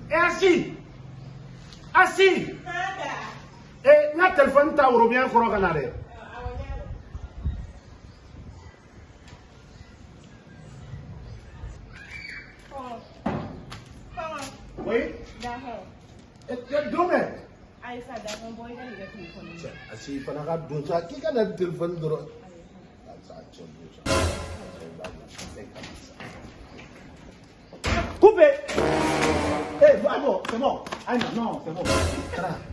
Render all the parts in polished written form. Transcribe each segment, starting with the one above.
E Asi, Asi, e n ka telefɔni ta worobiyɛn kɔrɔ ka na dɛ. Oui. Don bɛ. Ayisa, d'accord, bɔ i ka nin kɛ telefɔni. Cɛ, Asi fana ka don sa, k'i ka na telefɔni dɔrɔn. Cɛ, don sa. Coupé. Eh, ah bon, c'est bon. Ah non, non, c'est bon.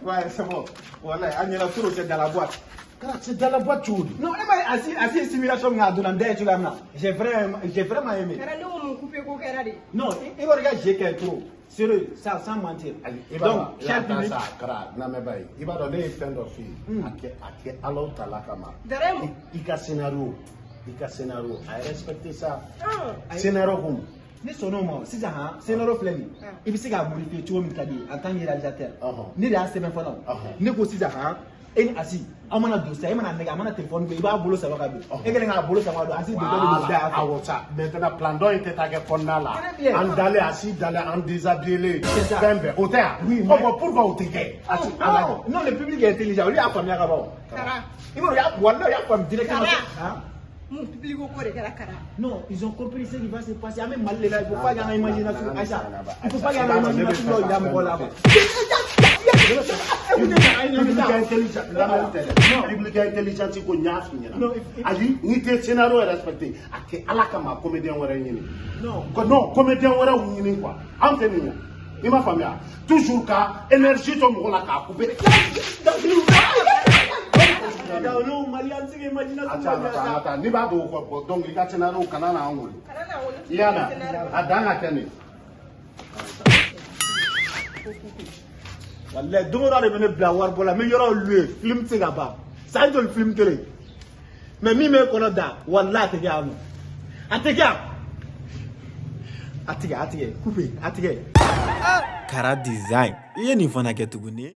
Ouais, c'est bon. Voilà, a trop, c'est dans la boîte. Kara, c'est dans la boîte cogo di? Non, e ma Asi simulation min a donna n da ye cogoya min na. J'ai vraiment aimé. Kɛra ne ko mun coupé ko kɛra de. Non, i b'a dɔn i ka jeu kɛ trop. Sérieux, ça, sans mentir. Ayi, i b'a dɔn, Donc, cher public. Sa Kara, lamɛnba ye, i b'a dɔn ne ye fɛn dɔ f'i ye. A kɛ Alahu Taala kama. Dara ye I ka scénario, i ka scénario, a respecté ça. Scénario kun. Ne sɔnn'o ma sisan han, scénario filɛ nin ye, i bɛ se k'a modifier cogo min ka di ye en tant que réalisateur. Ne de y'a sɛbɛn fɔlɔ. Ne ko sisan han, e ni Asi, aw mana don sisan, e mana nɛgɛ, a mana téléphone bɔ, i b'a bolo sama ka don. E kɛlen k'a bolo sama ka don, Asi dontɔ bɛ don da fɛ. Awɔ sa, maintenant plan dɔ in tɛ taa kɛ kɔnɔna la. Très bien. An dalen, Asi dalen, an déshabillé. C'est ça. Fɛn bɛɛ, o tɛ yan? Oui, Ɔ mais- bon, pourquoi o tɛ kɛ? Asi, a lajɛ. Non, non, le public est intelligent, olu y'a faamuya ka ban o. Kara. I b'a dɔn, u y'a walahi, u y'a faamu directement. Kara. Hein? Mun public ko de kɛra Kara? Non, ils ont compris ce qui va se passer. An bɛ Mali de la, il faut pas qu'il y ait une imagination. Aïcha, il faut pas qu'il y ait une imagination dɔ yira mɔgɔ la quoi. Public intelligent, lamɛnni tɛ dɛ. Public intelligent ko n y'a f'i ɲɛna. Non, Ayi, n'i tɛ scénario respecté, a kɛ Ala kama comédien wɛrɛ ɲini. Non. Ko non, comédien wɛrɛw ɲini quoi. Anw tɛ nin ye. I m'a faamuya? Toujours ka énergie to mɔgɔ la k'a couper. Non, Mali an tɛ se ka imagination A ca, dɔ yira a sa. taa, n'i b'a don o kɔ, bon, donc i ka scénario kana na an wele. Kana na wele. I y'a mɛn? A dan ka kɛ nin ye. Walahi, don o don de bɛ ne bila waribɔ la, n bɛ yɔrɔw louer, film tɛ se ka ban. San joli film kelen? Mais min bɛ e kɔnɔ da, walahi a tɛ kɛ yan nɔ. A tɛ kɛ yan. A tigɛ, a tigɛ, couper, a tigɛ. Kara Design, i ye nin fana kɛ tuguni.